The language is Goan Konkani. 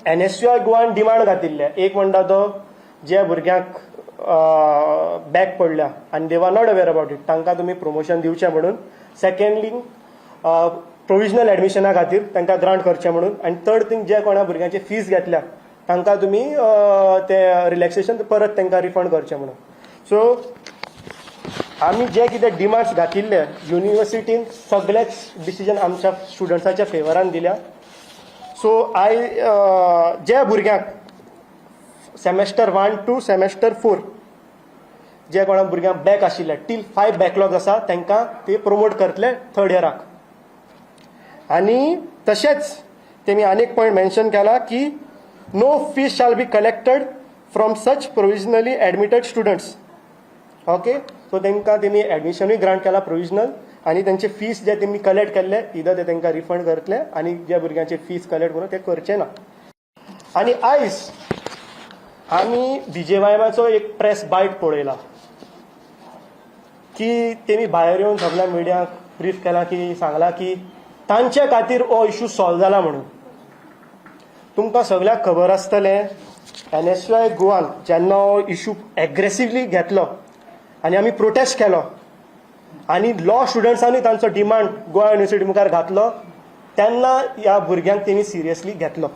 एनएसयूआय गोवान डिमांड घातिल्ले. एक म्हणटा तो जे भुरग्यांक बॅक पडल्या आनी they are not aware about it, तांकां तुमी प्रमोशन दिवचें म्हणून. सेकंडली, प्रोविजनल एडमिशना खातीर तांकां ग्रांट करचें म्हणून. आनी थर्ड थिंग, जे कोणा भुरग्यांचे फीस घेतल्या तांकां तुमी ते रिलॅक्सेशन परत तांकां रिफंड करचें म्हणून. सो आमी जे कितें डिमांड्स घातिल्ले, युनिवर्सिटीन सगळेच डिसिजन आमच्या स्टुडंट्साच्या फेवरान दिल्या. सो I जे भुरग्यांक semester 1 to semester 4 जे कोणा भुरग्यांक बॅक आशिल्ले, टील 5 बॅकलॉग आसा, तांकां ते प्रमोट करतले थर्ड इयराक. आनी तशेंच तेमी आनीक पॉयंट मेन्शन केला की no fees shall be collected from such provisionally admitted students, okay? So तांकां तेमी एडमिशनूय ग्रांट केला प्रोविजनल आनी तेंचे फीस जे तेमी कलेक्ट केल्ले, इदर ते तांकां रिफंड करतले आनी ज्या भुरग्यांचे फीस कलेक्ट करून ते करचे ना. आनी आयज आमी बीजेवायमाचो एक प्रेस बायट पळयला की तेमी भायर येवन सगल्या मिडियाक ब्रीफ केला की सांगला की तांचे खातीर हो इशू सॉल्व जाला म्हणून. तुमकां सगळ्यांक खबर आसतलें, एनएसयूआय गोवान जेन्ना हो इशू एग्रेसिवली घेतलो आनी आमी प्रोटेस्ट केलो आनी लॉ स्टुडंट्सांनी तांचो डिमांड गोवा युनिवर्सिटी मुखार घातलो, तेन्ना ह्या भुरग्यांक तेणी सिरियसली घेतलो.